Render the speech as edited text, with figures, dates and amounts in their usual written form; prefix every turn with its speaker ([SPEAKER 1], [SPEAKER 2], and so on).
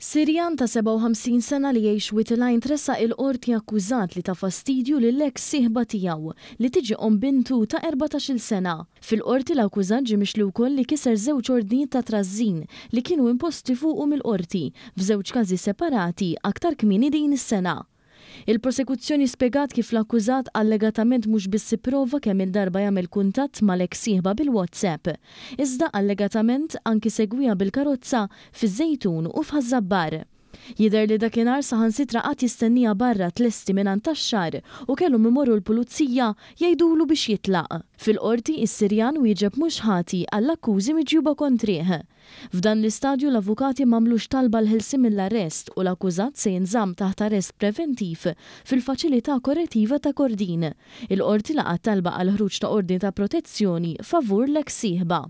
[SPEAKER 1] Sirjan ta' 57 sena li jgħix Wied il-Għajn tressaq il-Qorti akkużat li ta fastidju lill-eks sieħba tiegħu, li tiġi omm bintu ta' 14-il sena. Fil-Qorti l-akkużat ġie mixli wkoll li kiser żewġ ordnijiet ta' trażżin li kienu imposti fuqu mill-Qorti f'żewġ każi separati aktar kmieni din is-sena. Il-Prosekuzzjoni spjegat kif l-akkużat allegatament mhux biss ipprova kemm-il darba jagħmel kuntatt mal-eks sieħba bil-WhatsApp, iżda allegatament anki segwiha bil-karozza fiż-Żejtun u f'Ħaż-Żabbar. Jidher li dakinhar saħansitra qagħad jistenniha barra tlesti mingħand tax-xagħar u kellhom imorru l-Pulizija jgħidulu biex jitlaq. Fil-Qorti, is-Sirjan wieġeb mhux ħati għall-akkużi miġjuba kontrih. F'dan l-istadju l-avukati m'għamlux talba għall-ħelsien mill-arrest u l-akkużat se jinżamm taħt arrest preventiv fil-Faċilità Korrettiva ta' Kordin. Il-Qorti laqgħet talba għall-ħruġ ta' ordni ta' protezzjoni favur l-eks sieħba.